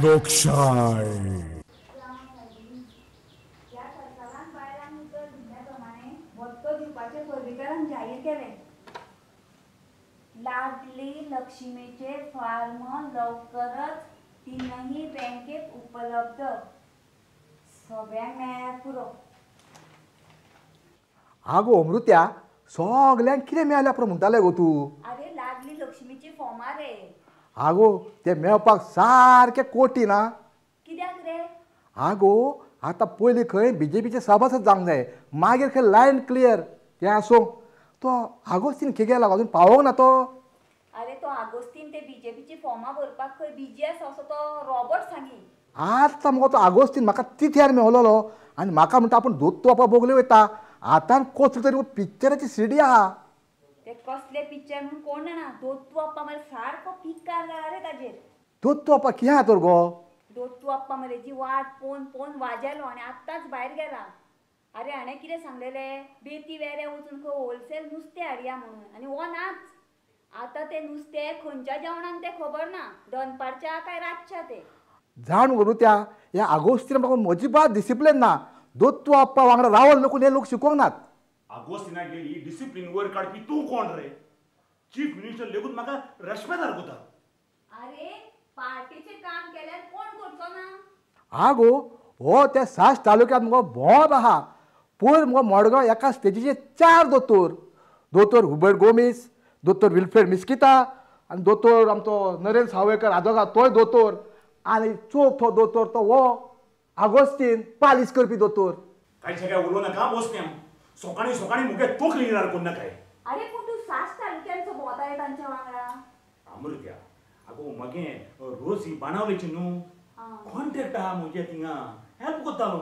लोकशाय. लाडली लक्ष्मीचे फॉर्म लवकरच तीनही बँकेत उपलब्ध. सगळ्यांक मेळ्ळ्यार पुरो. आगो अमृत्या, सगल्यांक कितें मेळ्ळ्या पुरो म्हणटालें गो तूं? अरे लाडली लक्ष्मीची फॉर्मां रे. आगो ते मेळपाक सारके कोटी ना. कित्याक रे? आगो आतां पयलीं खंय बीजेपीचे सभासद जावंक जाय, मागीर खंय लायन क्लियर. तें आसूं, तो आगोस्तीन खंय गेला अजून पावोंक ना तो? अरे तो आगोस्तीन ते बीजेपीची फॉर्मां भरपाक खंय बिजी आसा असो तो रॉबर्ट सांगी. आतां मुगो तो आगोस्तीन म्हाका तिथ्यार मेवलोलो आनी म्हाका म्हणटा आपूण दोत्तो बापा बोगले वयता. आतां कसलो तरी पिक्चराची सिडी आहा. ते कसले पिक्चर म्हणून कोण जाणा. दोत्तू आप्पा मरे सारको पिकार जाला रे ताजेर. दोत्तू आप्पा कितें आहा तर गो? दोत्तू आप्पा मरे जी वाट पोवन पोवन वाजेलो आनी आत्तांच भायर गेला. अरे हाणें कितें सांगलेलें, बेती वेऱ्या वचून खंय होलसेल नुस्तें हाडया म्हणून, आनी हो नाच. आतां तें नुस्तें खंयच्या जेवणाक तें खबर ना, दनपारच्या काय रातच्या तें. जाण गो त्या ह्या आगोस्तीन म्हाका म्हजी बात डिसिप्लीन ना. दोत्तू आप्पा वांगडा रावल लोक हे लोक शिकोंक नात. आगोस्तीनाक गेली डिसिप्लीन वयर काडपी तूं कोण रे? चीफ मिनिस्टर लेगून म्हाका रेस्पेदार कोता. अरे पार्टीचें काम केल्यार कोण करचो ना? आगो हो त्या सास तालुक्यांत मुगो भोंवप आहा. पयर मुगो मडगांव एका स्टेजीचेर 4 दोतोर, दोतोर हुबर्ट गोमीस, दोतोर विल्फ्रेड मिस्किता आनी दोतोर आमचो नरेंद्र सावयकर आदोगा तोय दोतोर, आनी चवथो दोतोर तो हो आगोस्तीन पालिस करपी दोतोर. कांय काय उलोवं नाका बसन्या, सकाळीं सकाळीं मुगे तोखली येणार कोण नाकाय. अरे पूण तूं सास तालुक्यांचो भोंवता रे तांच्या वांगडा? अमृत्या, आगो मगे रोजी बाणावलेची न्हू कॉन्ट्रॅक्ट आहा म्हजे थिंगा, हेल्प कोत्तालो.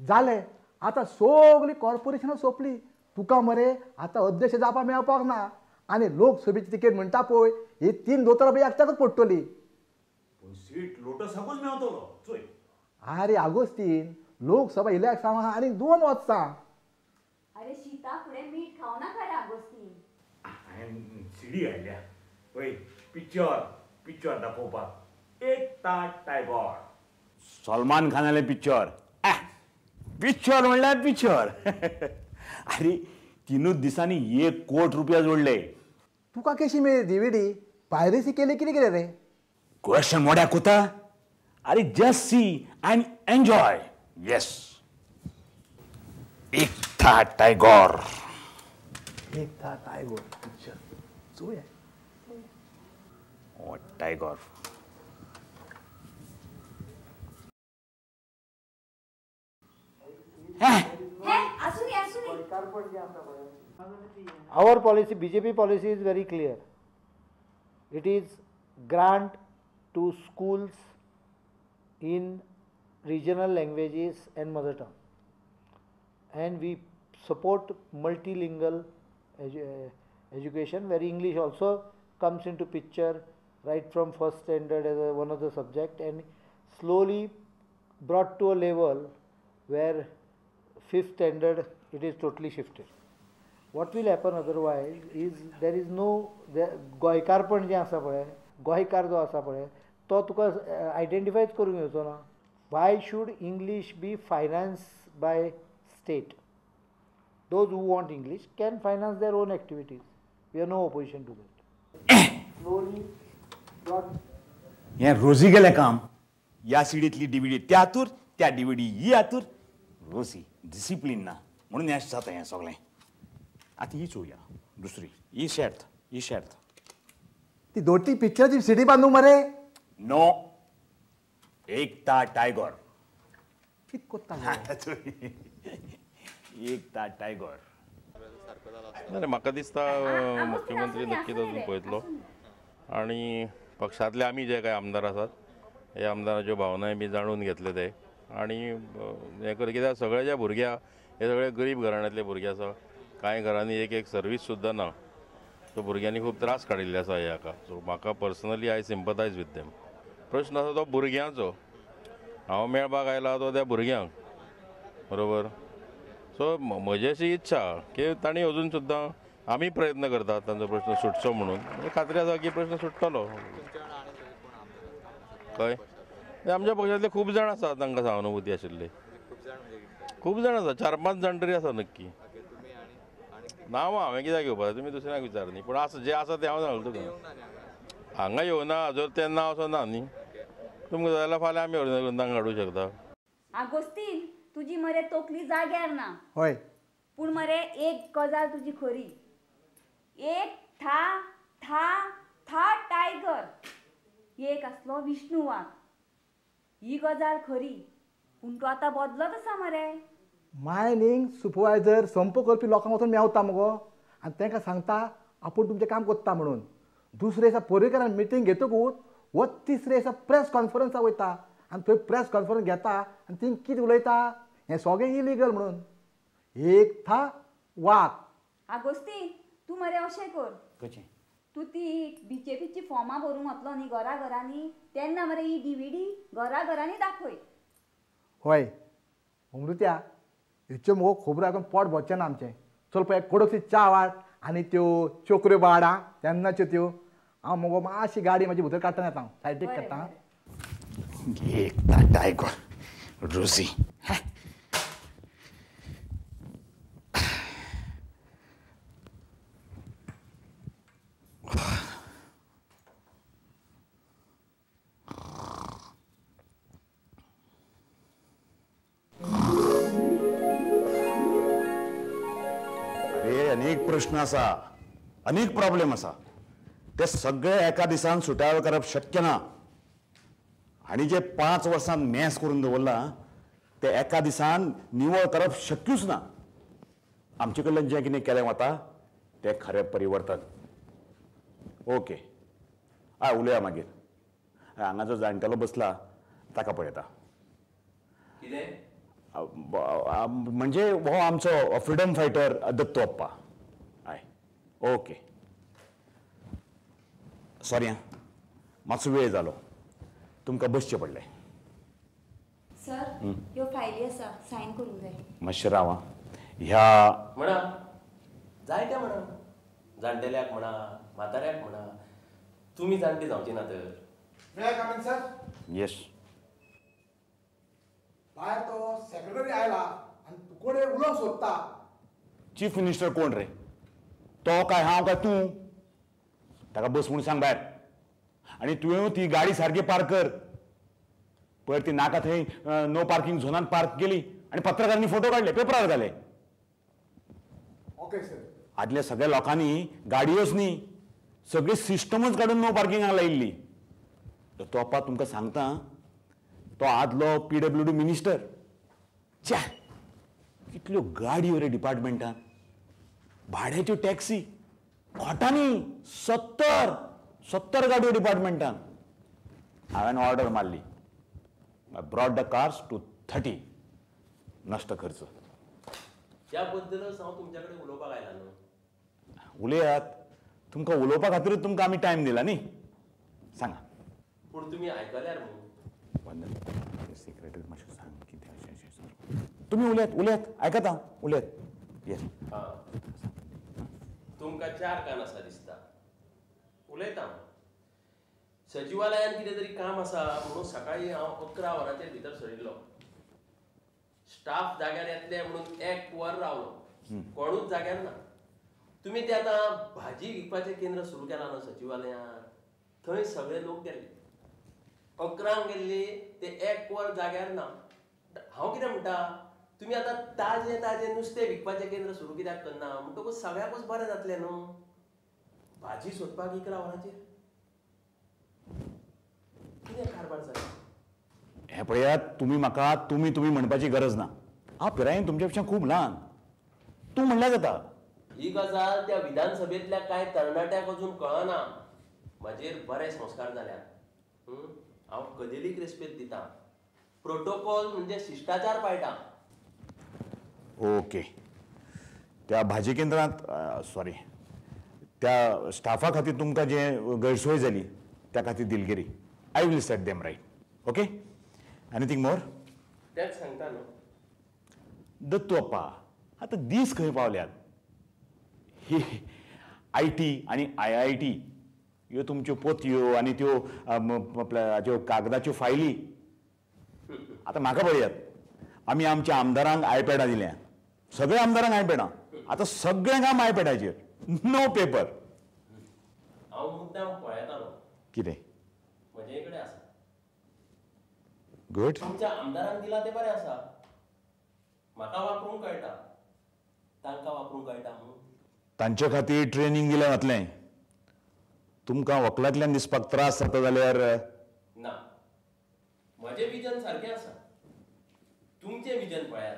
जालें आतां सगळीं कॉर्पोरेशनां सोंपली. तुका मरे आतां अध्यक्ष जावपाक मेळपाक ना आनी लोकसभेची तिकेट म्हणटा पळय ही 3 दोतोरां पळय एकट्याकच पडटली. पूण सीट लोटसाकूच मेळटलो चोय. आरे आगोस्तीन, लोकसभा इलेक्शन आहा आनी 2 वर्सां. अरे शीता फुडें मीठ खावं नाका रे आगोस्तीन. हांवें सिडी हाडल्या पळय, पिक्चर पिक्चर दाखोवपाक. एक ता टायगर, सलमान खानालें पिक्चर. पिक्चर म्हणल्यार पिक्चर. अरे 3 दिसांनी 1 कोटी रुपया जोडले. तुका कशी मेळ्ळी डीव्हीडी? पायरेसी केली कितें केलें रे? क्वेश्चन मोड्या कोता. अरे just see and enjoy. Yes, एक था टायगर. एक था टायगर पिक्चर चोया. ओ tiger. Our policy, BJP policy is very clear. It is grant to schools in regional languages and mother tongue, and we support multilingual education where English also comes into picture right from first standard as one of the subject, and slowly brought to a level where fifth standard it is totally shifted. What will happen otherwise is there is no गोंयकारपण जें आसा पळय, गोंयकार जो आसा पळय तो तुका आयडेंटिफायच करूंक येवचो ना. Why should English be finance by state? Those who want English can finance their own activities. We are no opposition to that. Slowly brought हें रोजी गेलें काम. ह्या सिडींतली डीव्हीडी त्या हातूर, त्या डीव्हीडी ही हातूर. रोजी डिसिप्लीन ना म्हणून हें जाता हें सगळें. आतां ही चोवया दुसरी, ही शर्त, ही शर्त. ती दोटी पिक्चराची सिडी बांदू मरे? नो, एक ता टायगर. कित कोत्ता? एक ता टायगर. ना म्हाका दिसता मुख्यमंत्री नक्कीच अजून पळयतलो आनी पक्षांतले आमी जे काय आमदार आसात हे आमदाराच्यो भावनाय बी जाणून घेतले ते आनी हें कर. कित्याक सगळे जे भुरगे हे सगळे गरीब घराण्यांतले भुरगे आसा, कांय घरांनी एक एक सर्वीस सुद्दां ना, सो भुरग्यांनी खूब त्रास काडिल्ले आसा हे हाका. सो म्हाका personally I sympathise with them. प्रश्न आसा तो भुरग्यांचो, हांव मेळपाक आयला तो त्या भुरग्यांक, बरोबर. सो म्हजी अशी इच्छा की तांणी अजून सुद्दां आमी प्रयत्न करतात तांचो प्रश्न सुटचो म्हणून. खात्री आसा की प्रश्न सुट्टलो. कळ्ळें? आमच्या पक्षांतले खूब जाण आसा तांकां सहानुभूती आशिल्ले, खूब जाण आसा, 4-5 जाण तरी आसा नक्की. नांव हांवें कित्याक घेवपाक, तुमी दुसऱ्यांक विचार न्ही, पूण आसा जें आसा तें हांव सांगलो तुका. हांगा येवना जर तें नांव असो ना न्ही, तुमकां जाय जाल्यार फाल्यां आमी ऑर्गनायज करून तांकां हाडूंक शकता. आगोस्तीन तुजी मरे तकली जाग्यार ना. हय, पूण मरे एक गजाल तुजी खरी, एक था था था टायगर एक आसलो विष्णू वाघ, ही गजाल खरी, पूण तो आतां बदलत आसा मरे. मायनींग सुपरवायजर संप करपी लोकांक वचून मेवता मगो आनी तांकां सांगता आपूण तुमचें काम करता म्हणून. दुसरे दिसा पर्रीकारान मिटींग घेतकूच वो तिसरे दिसा प्रेस कॉन्फरन्साक वयता आनी थंय प्रेस कॉन्फरन्स घेता आनी ती कितें उलयता हें सगळें इलिगल म्हणून. एक था वाग. आगोस्तीन तूं मरे अशें कर, कशें तूं ती बीजेपीची फॉर्मां भरूंक वतलो न्ही घरा घरांनी, तेन्ना मरे ही डीव्हीडी घरा घरांनी दाखय. हय अमृत्या, हेच्यो मुगो खबरो आयकून पोट भरचें ना आमचें. चल पळय कडकशी च्या वाड आनी त्यो चोकऱ्यो बाड तेन्नाच्यो त्यो. हांव मुगो मातशी गाडी म्हाजी भितर काडटा येता, हांव सायडीक काडटा. एक टायगर रोसी. अरे अनेक प्रश्न आसा, अनेक प्रॉब्लेम आसा, ते सगळे एका दिसान सुटावे करप शक्य ना. आनी जे 5 वर्सां मॅस करून दवरला ते एका दिसान निवळ करप शक्यूच ना. आमचे कडल्यान जें कितें केलें वता तें खरें परिवर्तन. ओके, हय उलोवया मागीर. हांगा जो जाणटेलो बसला ताका पळयता. कितें म्हणजे हो आमचो फ्रिडम फायटर दत्तू अप्पा. हय ओके, सॉरी आं, मातसो वेळ जालो, तुमकां बसचें पडलें. सर ह्यो फायली आसा, सायन करूंक जाय. मातशें राव आं. ह्या म्हणा जायते म्हणा, जाणटेल्याक म्हणा, म्हाताऱ्याक म्हणा, तुमी जाणटे जावची ना तर. May I come in sir? Yes. भायर तो सेक्रेटरी आयला आनी तुकडे उलोवंक सोदता. चीफ मिनिस्टर कोण रे? तो काय हांव काय तूं? ताका बस म्हूण सांग भायर. आनी तुवें ती गाडी सारकी पार्क कर. पयर ती नाका थंय नो पार्किंग झोनान पार्क केली आनी पत्रकारांनी फोटो काडले, पेपरार घाले. Okay sir. आदल्या सगळ्या लोकांनी गाडयोच न्ही, सगळी सिस्टमच काडून नो पार्किंगाक लायिल्ली. तो अप्पा तुमकां सांगता, तो आदलो PWD minister. च्या, कितल्यो गाडयो रे डिपार्टमेंटान, भाड्याच्यो टॅक्सी खोटांनी 70 गाडयो डिपार्टमेंटान. हांवें ऑर्डर मारली, I brought the cars to 30. नश्ट खर्च. त्या बद्दलच हांव तुमच्या कडेन उलोवपाक आयला न्हू. उलयात, तुमकां उलोवपा खातीरूच तुमकां आमी टायम दिला न्ही. सांगा. पूण तुमी आयकल्यार मू. वंदन सेक्रेटरी मातशें सांग कितें अशें अशें. तुमी उलयात उलयात, आयकता हांव, उलयात. येस. हां, तुमकां 4 कान आसा दिसता. उलयता हांव. सचिवालयान कितें तरी काम आसा म्हणून सकाळीं हांव 11 वरांचेर भितर सरिल्लो. स्टाफ जाग्यार येतले म्हणून 1 वर रावलो, कोणूच जाग्यार ना. तुमी ते आतां भाजी विकपाचें केंद्र सुरू केलां न्हू सचिवालयांत, थंय सगळे लोक गेल्ले. 11 गेल्ली ते 1 वर जाग्यार ना. हांव कितें म्हणटा, तुमी आतां ताजें ताजें नुस्तें विकपाचें केंद्र सुरू कित्याक करना? म्हणटकूच सगळ्याकूच बरें जातलें न्हू. भाजी सोदपाक 11 वरांचेर कितें कारभार जाता? हें पळयात, तुमी म्हाका तुमी तुमी म्हणपाची गरज ना. हांव पिरायेन तुमचे पेक्षा खूब ल्हान. तूं म्हणल्यार जाता. ही गजाल त्या विधानसभेंतल्या कांय तरणाट्याक अजून कळना. म्हाजेर बरे संस्कार जाल्यात. हांव कदेलीक रेस्पेद दिता, प्रोटोकॉल म्हणजे शिश्टाचार पाळटा. ओके, त्या भाजी केंद्रांत सॉरी, त्या स्टाफा खातीर तुमकां जे गैरसोय जाली त्या खातीर दिलगिरी. I will set them right. Okay, anything more? तेच सांगता न्हू दत्तू अप्पा. आतां दीस खंय पावल्यात? ही IT आनी IIT ह्यो तुमच्यो पोतयो आनी त्यो आपल्या कागदाच्यो फायली आतां म्हाका पळयात, आमी आमच्या आमदारांक आयपॅडां दिल्या, सगळ्या आमदारांक आयपॅडां. आतां सगळें काम आयपॅडाचेर, नो पेपर. हांव मुद्दाम पळयतालो कितें म्हजे कडेन आसा. गुड. तुमच्या आमदारांक दिला तें बरें आसा, म्हाका वापरूंक कळटा, तांकां वापरूंक कळटा म्हणून तांचे खातीर ट्रेनींग दिलें वतलें. तुमकां वकलांतल्यान दिसपाक त्रास जाता जाल्यार ना. म्हजें विजन सारकें आसा, तुमचें विजन पळयात.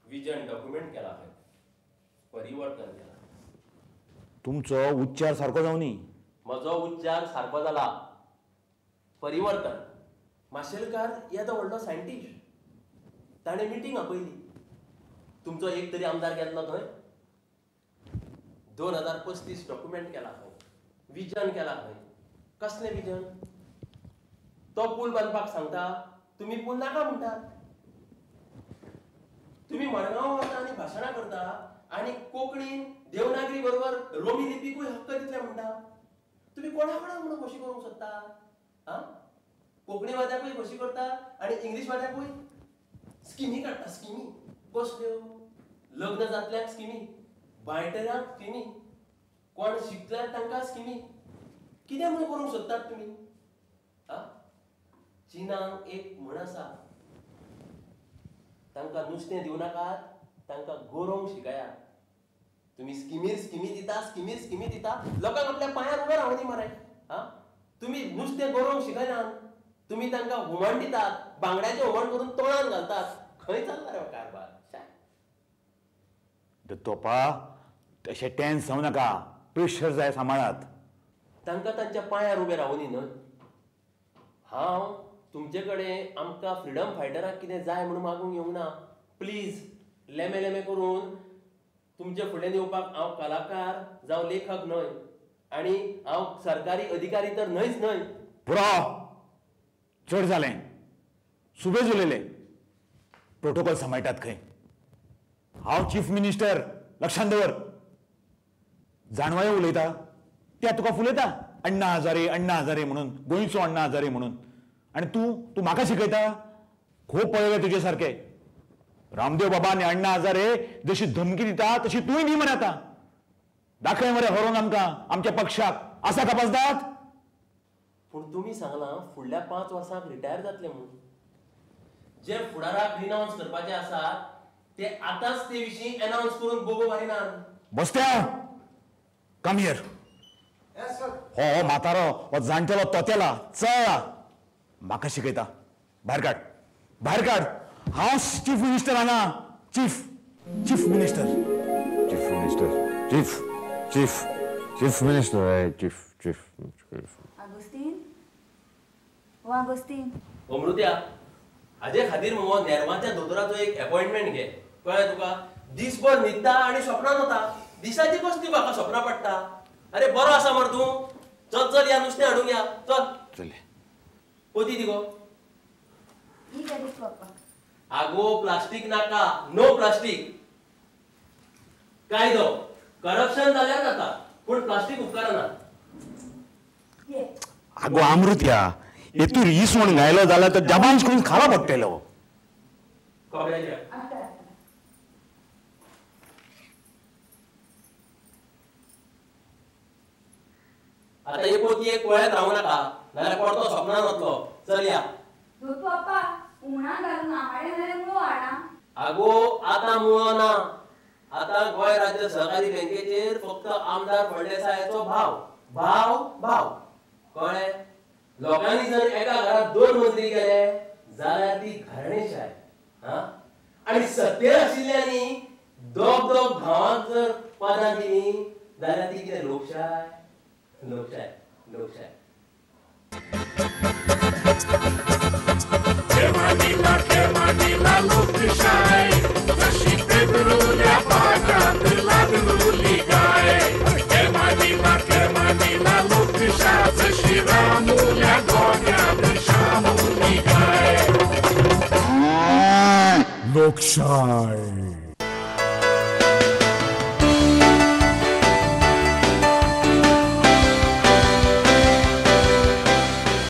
विजन डॉक्युमेंट केला खंय, परिवर्तन केलां. तुमचो उच्चार सारको जावनी. म्हजो उच्चार सारको जाला. परिवर्तन. माशेलकार येदो व्हडलो सायंटिस्ट, ताणें मिटींग आपयली. तुमचो एक तरी आमदार गेल्लो थंय? 2035 डॉक्युमेंट केला खंय, विजन केला खंय. कसलें विजन? तो पूल बांदपाक सांगता, तुमी पूल नाका म्हणटात. तुमी मडगांव वता आनी भाशणां करता आनी कोंकणीन देवनागरी बरोबर रोमी लिपीकूय हक्क दितले म्हणटा. तुमी कोणा कोणाक म्हणून खोशी करूंक सोदता? आं, कोंकणीवाद्याकूय खोशी करता आनी इंग्लीशवाद्याकूय. स्किमी काडटा, स्किमी कसल्यो? लग्न जातल्यांक स्किमी, बायटरांक स्किमी, कोण शिकल्यार तांकां स्किमी. कितें म्हणून करूंक सोदतात तुमी? आं, चिनांक एक म्हण आसा, तांकां नुस्तें दिवं नाकात, तांकां गोरोवंक शिकयात. तुमी स्किमीर स्किमी दिता, स्किमीर स्किमी दिता, लोकांक आपल्या पांयार उबे रावनी मरे. आं, तुमी नुस्तें गोरोवंक शिकयनात, तुमी तांकां हुमण दितात, बांगड्याचें हुमण करून तोंडान घालतात. खंय चल्ला रे कारभार? दत्तोपा, तशें टेन्स जावं नाका, प्रेशर जाय सांबाळात. तांकां तांच्या पांयार उबे रावनी न्हय. हांव तुमचे कडेन आमकां फ्रिडम फायटराक कितें जाय म्हणून मागूंक येवंक ना. प्लीज लेमे लेमे करून तुमचे फुडल्यान येवपाक हांव कलाकार जावं लेखक न्हय, आनी हांव सरकारी अधिकारी तर न्हयच न्हय. पुरो, चड जालें, सुबेज उलयले. प्रोटोकॉल सांबाळटात खंय. हांव चीफ मिनिस्टर, लक्षांत दवर. जाणवायो उलयता त्या तुका फुलयता, अण्णा हजारे अण्णा हजारे म्हणून, गोंयचो अण्णा हजारे म्हणून. आनी तूं तूं म्हाका शिकयता? खूब पळयले तुजे सारके. रामदेव बाबा आनी अण्णा हजारे जशी धमकी दिता तशी तूंय दी मरे. आतां दाखय मरे हरोवन आमकां, आमच्या पक्षाक आसा तपासतात. पूण तुमी सांगलां फुडल्या 5 वर्सांक रिटायर जातले म्हणून. जे फुडाराक रिनावन्स करपाचे आसात ते आतांच ते विशीं अनावन्स करून बोबो मारिनात. बसत्या, कम here. हो म्हातारो, हो जाणटेलो तोतेला चळा म्हाका शिकयता. भायर काड, भायर काड. हांव चीफ मिनिस्टर हांगा, chief chief minister, chief minister, chief chief chief minister, chief chief chief. Agostinho, ओ आगोस्तीन. अमृत्या, हाजे खातीर मगो नेरवाच्या दोतोराचो एक अपॉइंटमेंट घे. कळ्ळें तुका? दिसभर न्हिदता आनी स्वप्नान वता. दिसाची कसली म्हाका स्वप्नां पडटा. अरे बरो आसा मरे तूं. चल चल या नुस्तें हाडूंक या, चल. चल पोती दी गो. आगो प्लास्टीक नाका, नो प्लास्टीक. कायदो करप्शन जाल्यार जाता, पूण प्लास्टीक उपकारना. आगो अमृत्या, हेतूर इसवण घायलो जाल्यार तर जबांश करून खाला पडटलो. आता एक पोती एक पळयत रावू नाका, नाल्यार परतो स्वप्नान वतलो. चल या. आगो आतां मुळो ना. आतां गोंय राज्य सहकारी बँकेचेर फक्त आमदार फळदेसायाचो भाव भाव भाव. कळ्ळें? लोकांनी जर एका घरात 2 मंत्री गेले जाल्यार ती घराणेशाय. आं, आनी सत्तेर आशिल्ल्यांनी दोग दोग भावांक जर पदां दिली जाल्यार ती कितें लोकशाय? लोकशाय, लोकशाय. लोकशाय.